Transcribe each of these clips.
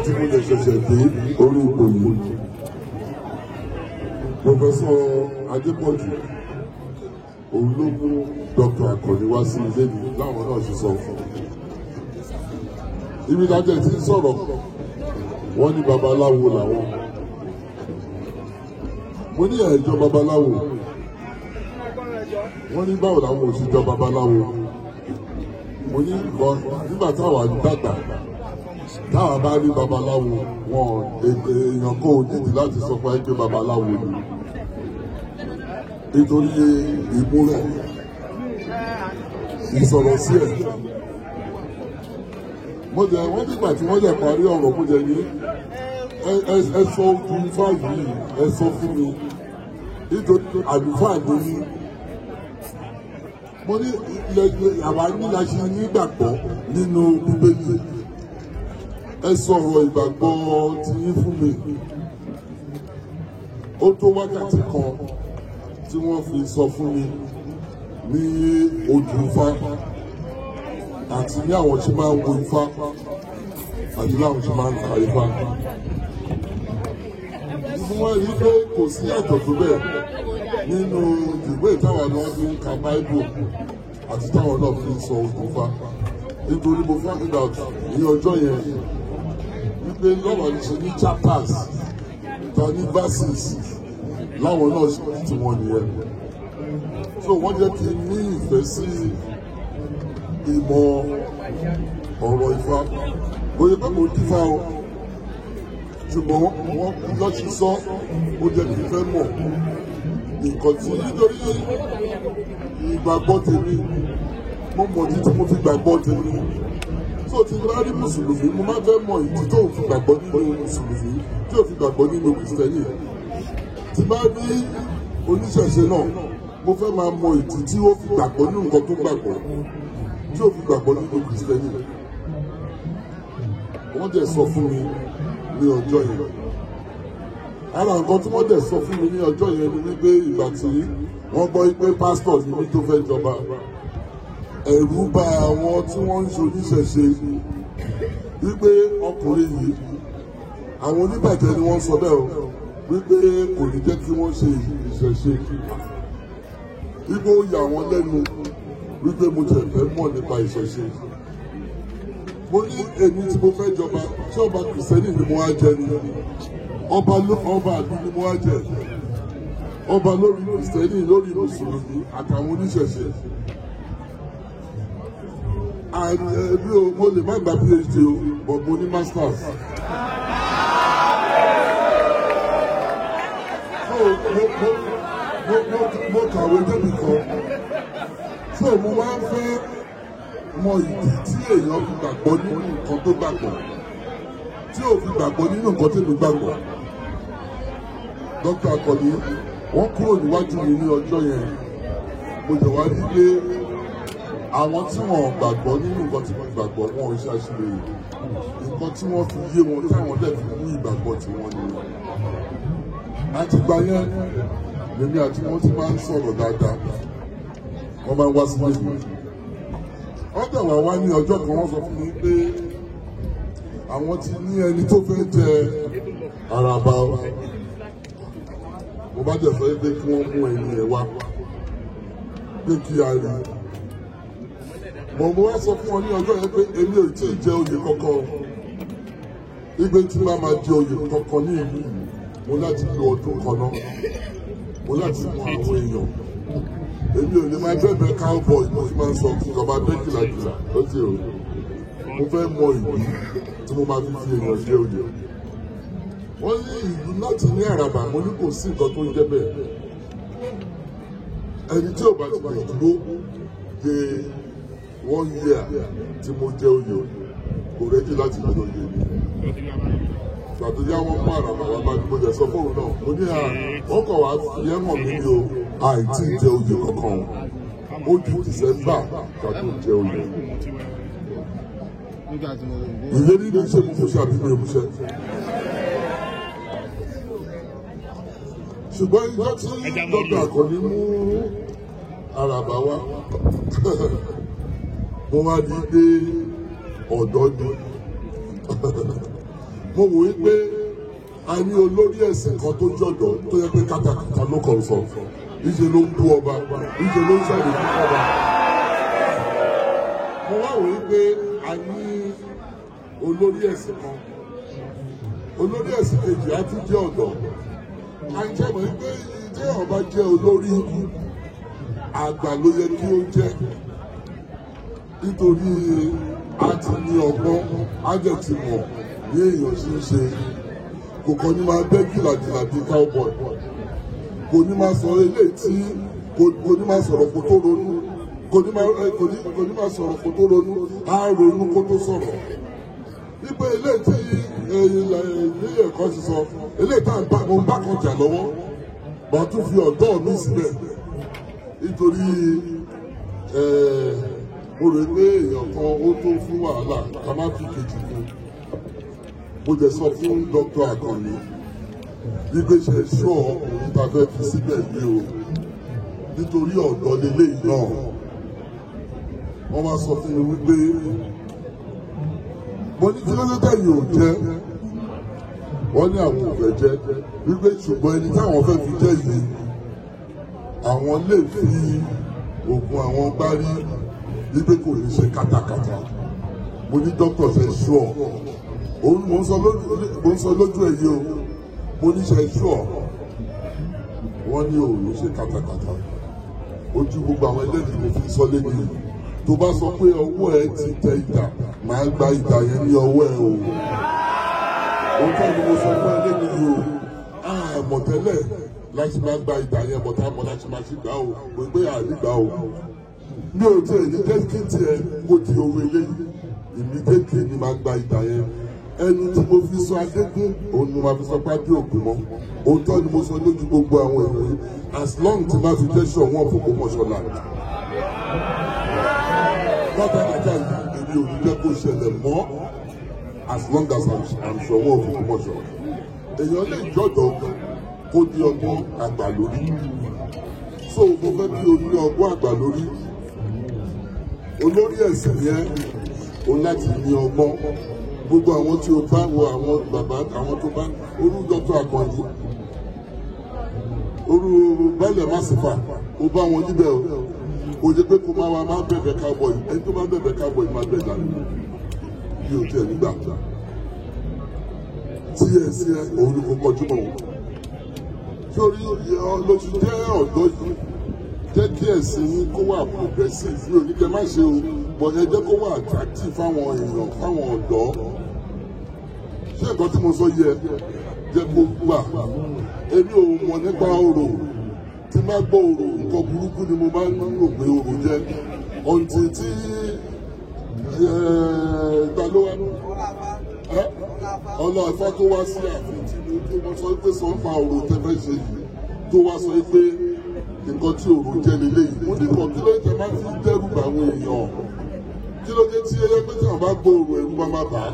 tí mo lè ṣẹ̀ṣẹ̀ dé orí ipò yìí, Professor Adépọ̀jù òun ló mú Dr. Akànní wá sí ilé mi láwọn náà ṣe sọ fún un. Ibi dájẹ́ ti ń sọ̀rọ̀, wọ́n ní babaláwo làwọn. Mo ní ẹ̀jọ́ babaláwo. Wọ́n ní báwo làwọn ò ṣe jọ babaláwo. Mo ní nǹkan nígbà táwa dàgbà, táwa bá rí babaláwo, wọn èèyàn kan ò nídìí láti sọ fún ẹ pé babaláwo ni. Nítorí ìmúrẹ̀, ìsọ̀rọ̀ sí ẹ̀. Mo jẹ wọ́n nígbà tí wọ́n jẹ parí ọ̀rọ̀ mo jẹ ní ẹ sọ ojú ifá yìí ẹ sọ fún mi nítorí àlùfáà ni mí. Mo ní àwa nílá ṣe nígbàgbọ́ nínú Bíbélì. Ẹ sọ̀rọ̀ ìgbàgbọ́ ti yín fún mi. Ó tó wákàtí kan tí wọ́n fi sọ fún mi ní ojú ifá àti ní àwọn tí máa ń wo ifá àti láwọn tí máa ń ka ifá. Wọ́n rí pé kò sí ẹ̀tọ́ tó bẹ́ẹ̀ nínú ìwé táwọn náà fi ń ka Báíbù àti táwọn náà fi ń sọ ojú ifá. Nítorí mo find out ní ọjọ́ yẹn wípé lọ́wọ́ ní ṣe ní chapters ta ní verses láwọn náà ṣe tí wọ́n nìyẹn. So wọ́n jẹ́ kí n ní ìfẹ́ sí ìmọ̀ ọ̀rọ̀ ifá. Bóyá pé mo dífá o, ṣùgbọ́n wọ́n lọ́ ti sọ, ó jẹ́ kí n fẹ́ mọ̀ nǹkan tí nítorí ìgbàgbọ́ tèmi, mo mọ̀ ìdí tí mo fi gbàgbọ́ tèmi. So tí bá rí Mùsùlùmí, mo máa fẹ́ mọ̀ ìdí tó fi gbàgbọ́ nínú Mùsùlùmí, tí ò fi gbàgbọ́ nínú Kìrìsìtẹ́nì. Tí bá rí oníṣẹ̀ṣe náà, mo fẹ́ máa mọ ìdí tí ó fi gbàgbọ́ nínú nǹkan tó gbàgbọ́, tí ò fi gbàgbọ́ nínú Kìrìsìtẹ́nì. Wọ́n dẹ̀ sọ fún mi ní ọjọ́ yẹn. Ara nǹkan tí wọ́n dẹ̀ sọ fún mi ní ọjọ́ yẹn ni wípé ìgbà tí wọ́n gbọ́ pé pásítọ̀ ni mí tó fẹ́ jọba, ẹ̀rù bà àwọn tí wọ́n ń ṣe oníṣẹ̀ṣe wípé ọkùnrin yìí, àwọn oníbàjẹ́ ni wọ́n sọ bẹ́ẹ̀ o, wípé kò ní jẹ́ kí wọ́n ṣe ìṣẹ̀ṣe. Wípé ó yà wọ́n lẹ́nu wípé mo tẹ̀ fẹ́ mọ̀ nípa ìṣẹ̀ṣe. Mo ní èmi tí mo fẹ́ jọba, ṣé ọba Kìrìsìtẹ́nì ni mo wá jẹ ni? Ọba àdú ni mo wá jẹ. Ọba lórí Kìrìsìtẹ́nì, lórí Mùsùlùmí àtàwọn oníṣẹ̀ṣe. Èmi ò mo lè má gba PhD o, but mo ní masters. So mo kàwé débi kan. So mo máa ń fẹ́ mọ ìdí tí èèyàn fi gbàgbọ́ nínú nǹkan tó gbàgbọ́, tí ò fi gbàgbọ́ nínú nǹkan tí èmi gbàgbọ́. Dr. Akànní wọ́n kúrò níwájú mi ní ọjọ́ yẹn. Mo jẹ̀ wá rí pé àwọn tí wọ́n gbàgbọ́ nínú nǹkan tí wọ́n gbàgbọ́ wọn ò ṣàṣìlè. Nǹkan tí wọ́n fi yé wọn táwọn dẹ̀ fi mú ìgbàgbọ́ tiwọn ni. Àtìgbà yẹn lèmi àti wọn ti máa ń sọ̀rọ̀ dáadáa. Wọ́n máa ń wá sí ìlú. Wọ́n dẹ̀ wá wá ní ọjọ́ kan, wọ́n sọ fún mi pé àwọn ti ní ẹni tó fẹ́ jẹ àràbà. Mo bá dẹ̀ sọ pé kí wọ́n mú ẹni ẹ̀ wá, pé kí a rí i. Mo wá sọ fún wọn ní ọjọ́ yẹn pé èmi ò tí ì jẹ oyè kankan. Igbe tí máa ma jẹ oyè kankan ní ìlú yìí, mo láti lo ọdún kan náà. Mo láti mọ àwọn èèyàn. Èmi ò lè máa bẹ̀bẹ̀ cowboy mo fi máa ń sọ ìjọba bẹ́kìlàkìlà ó ti o. Mo fẹ́ mọ ìlú tí mo máa fi fi èèyàn jẹ oyè. Wọ́n ní ìlú láti ní àràbà, mo ní kò sí nǹkan tó ń jẹ́ bẹ́ẹ̀. Ẹni tí ò bá ti lè dúró de 1 year tí mo jẹ oyè kò rẹ́jì láti jẹ oyè mi. Gbàtó yá wọn mú àràbà wá bá mi, mo jẹ sọ fóun náà. Mo ní à wọ́n kàn wá fi ẹ́ mọ̀ mí ni o, àìtí jẹ oyè kankan. Ó di December ká tó jẹ oyè. Ìlérí ni ṣé mo múṣẹ àbí mi ò múṣẹ. Ṣùgbọ́n ìjọ tí Dr. Akànní mú àràbà wá, mo wá di pé ọ̀dọ́ ni. Mo wò ó pé a ní olórí ẹ̀sìn kan tó jọ̀dọ̀ tó yẹ pé kátàkátà ló kàn sọ. Ìṣe ló ń bú ọba, ìṣe ló ń sọ̀rọ̀ fún ọba. Mo wá wò ó pé a ní olórí ẹ̀sìn kan. Olórí ẹ̀sìn kejì á tún jẹ́ ọ̀dọ́. A ń jẹ́ mọ̀ pé ìjẹ́ ọba jẹ́ olórí àgbà ló yẹ kí ó jẹ́. Nítorí a ti ní ọgbọ́n, a jẹ̀ ti mọ̀ bí èèyàn ṣe ń ṣe. Kò kàn ní máa bẹ́ gìlàgìlà bíi cowboy. Kò ní máa sọ eléyìí tí kò ní máa sọ̀rọ̀ kó tó ronú. Kò ní máa sọ̀rọ̀ kó tó ronú. Á ronú kó tó sọ̀rọ̀. Wípé eléyìí tí ilé ẹ̀kọ́ ti sọ, eléyìí tá mo ń bá kan jà lọ́wọ́, màá tún fi ọ̀dọ́ mi síbẹ̀. Nítorí mo rò pé èèyàn kan ó tó fún wàhálà ká má fi kejì kún. Mo jẹ sọ fún Dr. Akanni wípé ṣe ṣọ́ ọkùnrin tá a fẹ́ fi síbẹ̀ yìí o, nítorí ọ̀dọ́ leléyìí náà. Wọ́n wá sọ fún mi wípé mo ní kí ló dé tẹ̀yìn ò jẹ́. Wọ́n ní àwọn ò fẹ́ jẹ́, wípé ṣùgbọ́n ẹni táwọn fẹ́ fi jẹ́ yìí, àwọn lè fi oògùn àwọn gbárí wípé kò ní ṣe kátàkátà. Mo ní dókítà ṣe ṣọ́ òun, mo ń sọ lójú ẹ̀ yìí o. Mo ní ṣe ṣọ́. Wọ́n ní òun ló ṣe kátàkátà. Ojú gbogbo àwọn ẹlẹ́rìí mo fi sọ lẹ́nu yìí. Tó bá sọ pé ọwọ́ ẹ ti tẹ idà, màá gba idà yẹn ní ọwọ́ ẹ o. Òun tẹ́ ni mo sọ fún ẹ lẹ́nu yìí o. Àmọ̀ tẹ́lẹ̀ láti máa gba idà yẹn, bọ̀tá mọ̀ láti máa ṣe gbà o. Mo gbé àdìgbà o. Mi ò tiẹ̀ ní jẹ́ kí tiẹ̀ kó di owó eléyìí. Immediately ni màá gba idà yẹn. Ẹnu tí mo fi sọ Adégún, òun ni mo máa fi sọ pé Adé ògùn mọ́. Òótọ́ ni mo sọ lójú gbogbo àwọn èèyàn yìí. As long tí máa fi jẹ́ Ṣọ̀ún of Ògbómọ̀ṣọ́ land. Kátàkátà yìí èmi ò ní jẹ́ kó ṣẹlẹ̀ mọ́ as long as I'm Ṣọ̀ún of Ògbómọ̀ṣọ́. Èèyàn lè jọ̀dọ̀ kó ní ọgbọ́n àgbà lórí. So mo fẹ́ kí o ní ọgbọ́n àgbà lórí. Olórí ẹ̀sìn yẹn o láti ní ọgbọ́n. Gbogbo àwọn tí o bá wo àwọn bàbá àwọn tó bá orú Dr. Akanni, orú Baálẹ̀ Masifa, o bá wọn níbẹ̀ o. Kò jẹ́ pé kó máa wá máa bẹ̀bẹ̀ cowboy. Ẹni tó bá bẹ̀bẹ̀ cowboy máa bẹ̀ dànù. Mi ò tiẹ̀ nígbà. Tí ẹ sí ẹ, òun ni kò kọjú mọ́ wọn. Sórí lóṣù jẹ́ ọ̀dọ́ yìí, jẹ́ kí ẹ̀sìn yín kó wà progressive. Mi ò ní kẹ́ má ṣe o, but ẹ jẹ́ kó wà attractive fáwọn èèyàn, fáwọn ọ̀dọ́. Ṣé nǹkan tí mo sọ yẹ jẹ́ kó gbà? Èmi ò mọ̀ nípa orò. Tí má gbọ́ orò, nǹkan burúkú ni mo máa ń rò pé orò jẹ́. Ọ̀ǹtí tí ta ló wá? Ọlọ́ọ̀fà tó wá sí ààfin tí mo sọ pé sọ ń fa orò tẹ́fẹ́ ṣe yìí, tó wá sọ pé nǹkan tí orò jẹ́ leléyìí. Mo ní kàn kí ló dé máa fi dẹ́rù bà àwọn èèyàn? Kí ló dé tí ẹyẹ pé tí àwọn bá gbọ́ orò ẹ̀rù máa má bà á?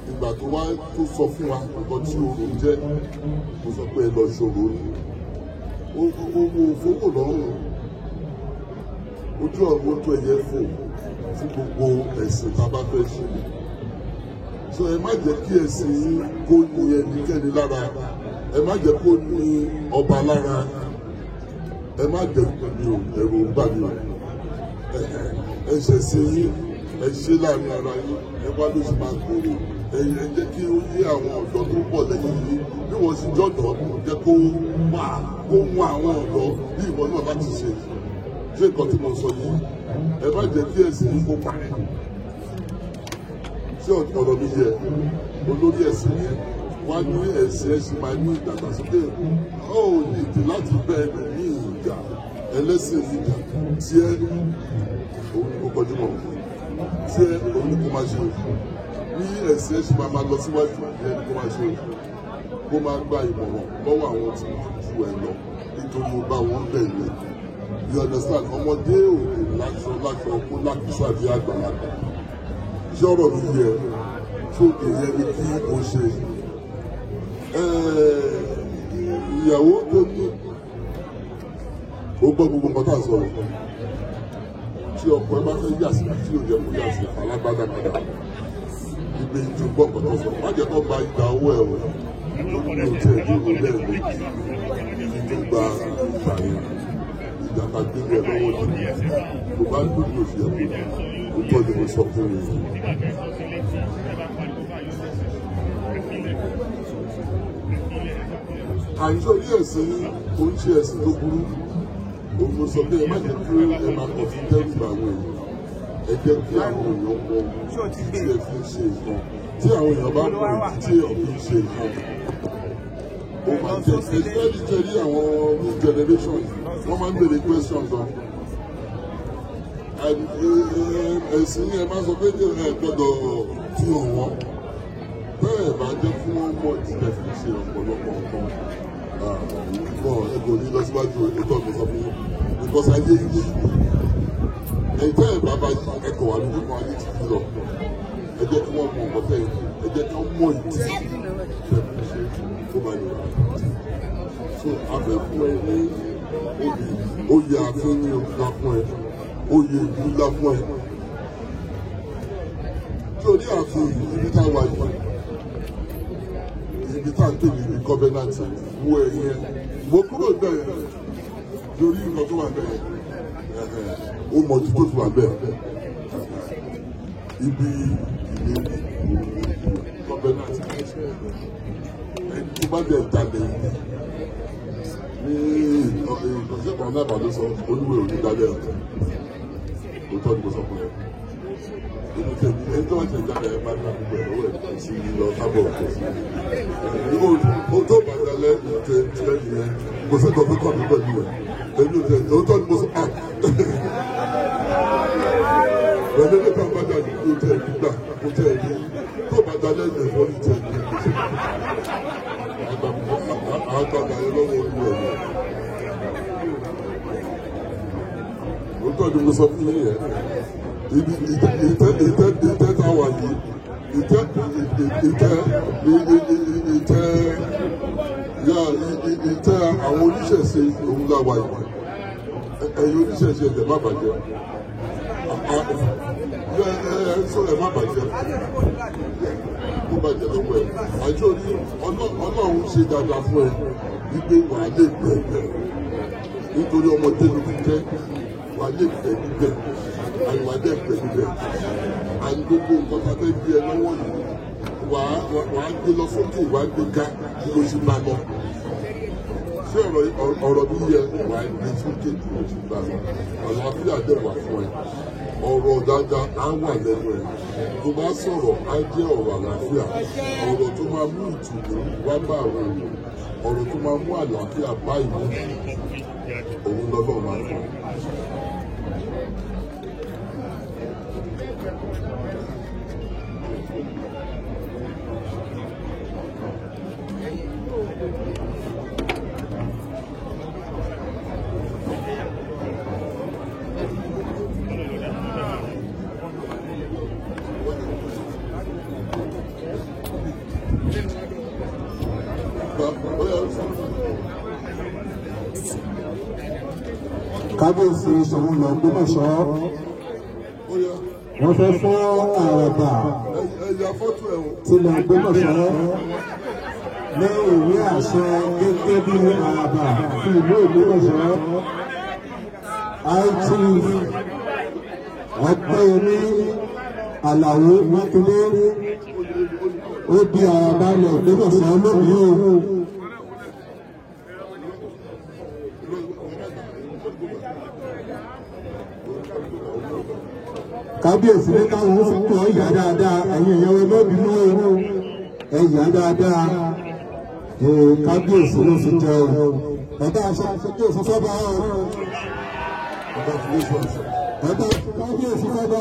Ìgbà tó wá tó sọ fún wa nǹkan tí orò jẹ́, mo sọ pé ẹ lọ ṣòro ni. Owó òfófó lọ́rùn. Ojú ọ̀run tó ẹyẹ fò fún gbogbo ẹ̀sìn tá a bá fẹ́ ṣe. So ẹ má jẹ́ kí ẹ̀sìn yín kó ní ẹnikẹ́ni lára. Ẹ má jẹ́ kó ní ọba lára. Ẹ má jẹ́ mi ò ẹ̀rù ń bà mí o. Ẹ ṣẹ̀sìn yín, ẹ ṣe láàrin ara yín, ẹ wá ló ṣe máa gbòòrò. Ẹ jẹ́ kí ó yé àwọn ọ̀dọ́ tó ń bọ̀ lẹ́yìn yín. Bí wọ́n ṣe jọ̀dọ̀, jẹ́ kó wà kó mú àwọn ọ̀dọ́ bí ìwọ náà láti ṣe. Ṣé nǹkan tí mo sọ yìí? Ẹ má jẹ́ kí ẹ̀sìn yín kó parẹ́. Ṣé ọ̀rọ̀ mi yẹ? Olórí ẹ̀sìn yẹn wá ní ẹ̀sìn ẹ̀sìn máa ní ìdàgbàsókè. Ó ní ìdí láti bẹ́ ẹlòmíì ìjà, ẹlẹ́sìn ìjà tí ẹ òun ni kò kọjú mọ́. Tí ẹ òun ni kò máa ṣe. Ní ẹ̀sìn ẹ̀sìn máa máa lọ síwájú, ìyẹn ni kò máa ṣe. Kó máa gba ìmọ̀ràn lọ́wọ́ àwọn tí wọ́n ju ẹ lọ nítorí ó bá wọn bẹ̀ yẹn. You understand? Ọmọdé ò lè láṣọ láṣọ kó lákìsà bí àgbàlagbà. Ṣé ọ̀rọ̀ mi yẹ? Tó ìyẹn ni kí o ṣe. Ìyàwó tó ní ó gbọ́ gbogbo nǹkan tá à ń sọ̀rọ̀. Tí ọkọ ẹ bá fẹ́ yà sí tí ò yẹ kó yà sí alágbádá padà. Wípé gbé ju gbọ́ ọ̀pọ̀ tó sọ. Má jẹ́ kó gba ìgbà owó ẹ̀ o. Mi ò tiẹ̀ dúró lẹ́ẹ̀mejì kí n tó gba ìgbà yẹn. Ìgbà tá a gbé lé ẹ lọ́wọ́ ni. Mo bá ń lò ní òfin ẹ̀kọ́. Ó tọ́ ni mo sọ fún mi. Àìsàn orí ẹ̀sìn kò ń ṣe ẹ̀sìn tó burú. Òun mo sọ pé ẹ má jẹ́ kí ẹ máa kọ̀ fi dẹ́rù bà àwọn èèyàn. Ẹ jẹ́ kí àwọn èèyàn mọ ìdí tí ẹ fi ń ṣe nǹkan. Tí àwọn èèyàn bá mọ ìdí tí èèyàn fi ń ṣe nǹkan, ó máa jẹ́ especially torí àwọn new generation wọ́n máa ń béèrè questions gan. Ẹ̀sìn yẹn máa sọ pé ẹ gbọ́dọ̀ fi hàn wọ́n. Bẹ́ẹ̀ bá jẹ́ kí wọ́n mọ̀ ìdí tí ẹ fi ń ṣe ọ̀pọ̀lọpọ̀ nǹkan. Ẹ kò ní lọ síwájú ètò ọ̀gbìn sọ fún yín because ayé yìí ẹ̀jẹ̀ ẹ̀ bàbá ẹ̀kọ́ wà lójú kan ayé ti fi lọ. Ẹ jẹ́ kí wọ́n mọ nǹkan tẹ̀ ẹ jẹ́ kí wọ́n mọ ìdí tẹ̀ fi ṣe tó bá lè wà. So a fẹ́ fún ẹ ní obì oyè ààfin ní ńlá fún ẹ, oyè ìlú ńlá fún ẹ. Torí ààfin ibi tá a wà yìí, ibi tá a ń pè ní ibi covenant wo ẹ̀yìn ẹ mo kúrò bẹ́ẹ̀ lórí nǹkan tó wà bẹ́ẹ̀ ó mọ ojú tó fi wà bẹ́ẹ̀ ibi ìlérí covenant ẹni tó bá dẹ̀ jalè yìí ní ìkọ̀sẹ́ kan náà bàbá sọ olúwe ò ní dalẹ̀ ọ̀tẹ̀ òótọ́ ni mo sọ fún ẹ. Èmi tẹ̀lé ẹni tó bá tẹ̀ jalè ẹ máa ń gbogbo ẹ̀ lọ́wọ́ ẹ̀ kò sí lọ sábọ̀ kò sí. O tó bá dalẹ̀ tẹ̀ tẹ̀ nìyẹn kò sí nǹkan tó kàn mí pẹ̀lú ẹ̀. Èmi ò tẹ̀ òótọ́ ni mo sọ ah pẹ̀lú ẹni tó bá dalẹ̀ kò tẹ̀ nígbà kò tẹ̀ ní tó bá dalẹ̀ ẹ̀fọ́ ní tẹ̀ ní kò sí. Àgbàgbà yẹn lọ́wọ́ olúwa ẹ̀. Òótọ́ ni mo sọ fún yín yẹn. Ibi ìtẹ́ tá a wà yìí, ìtẹ́ ìtẹ́ ìtẹ́ yà ìtẹ́ àwọn oníṣẹ̀ṣe òun la wà yìí. Ẹ̀yin oníṣẹ̀ṣe ẹ̀ má bàjẹ́. Ẹ sọ ẹ̀ má bàjẹ́. Ó bàjẹ́ lọ́wọ́ ẹ̀. Àjọ ní Ọlọ́run ṣe dáadáa fún ẹ wípé wàá lè bẹ̀rẹ̀ nítorí ọmọdé ló ti jẹ́ wàá lè bẹ̀ níbẹ̀ àìwá dẹ̀ bẹ̀ níbẹ̀ àti gbogbo nǹkan tá a fẹ́ gbé ẹ lọ́wọ́ yìí wàá gbé lọ sókè wàá gbé ga kí ló ṣe bá lọ. Ṣé ọ̀rọ̀ mi yẹ wàá gbé sókè kí ló ṣe bá lọ? Àlàáfíà dẹ̀ wà fún ẹ. Ọ̀rọ̀ dáadáa á wà lẹ́nu ẹ̀. Tó bá sọ̀rọ̀ á jẹ́ ọ̀rọ̀ àlàáfíà. Ọ̀rọ̀ tó máa mú ìtùnú wá bá àwọn èèyàn. Ọ̀rọ̀ tó máa mú àlàáfíà bá ìlú. Òun lọ́lọ́ máa fún ẹ. Kábíyèsí Ṣọ̀ún lọ Ògbómọ̀ṣọ́ wọ́n fẹ́ fún àràbà tilẹ̀ Ògbómọ̀ṣọ́ ní ìwé àṣẹ gẹ́gẹ́ bí àràbà fún ìlú Ògbómọ̀ṣọ́. IT Ọpẹ́yẹmí Àlàó Mákindé ó di àràbà ilẹ̀ Ògbómọ̀ṣọ́ lónìí o. Kábíyèsí ní káwọn ó fi kún ọ yá dáadáa, ẹ̀yin ìyàwó ẹ má bínú o, ẹ yá dáadáa. Kábíyèsí ló fi jẹ o. Bàbá aṣọ kábíyèsí fọba o. Bàbá kábíyèsí fọba